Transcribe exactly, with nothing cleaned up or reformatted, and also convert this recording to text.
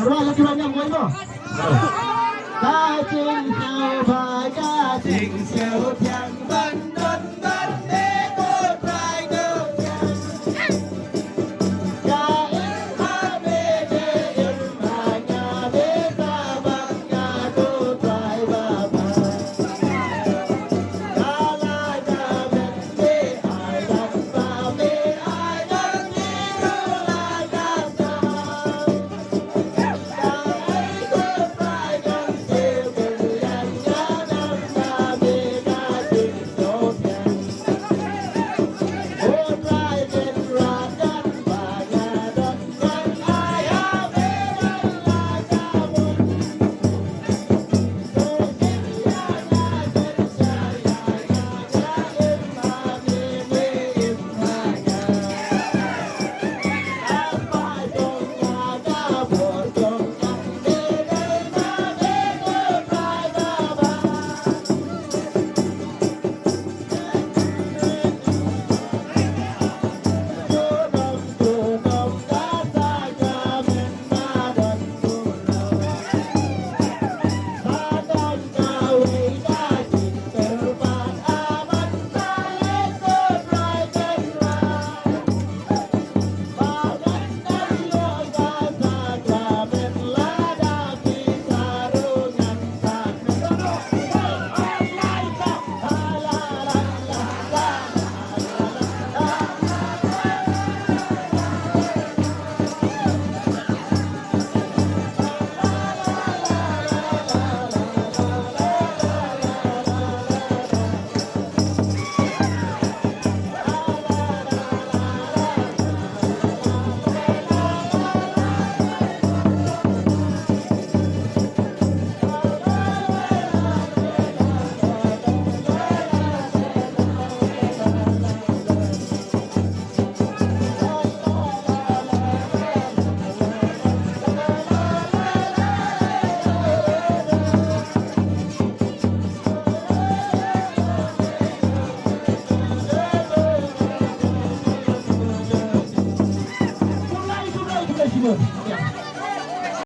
Ruah la ki ruah ñiam, ruah ñiam. Ka jingsngew ba ka jingsngew thiang ban don ban me ko Trai ko thiang. Ka im ha me, ka im ha nga, me sa bang nga ko Trai ba bha. Ka lai ka met me ai ban ba me ai ban me ro lai ka sa.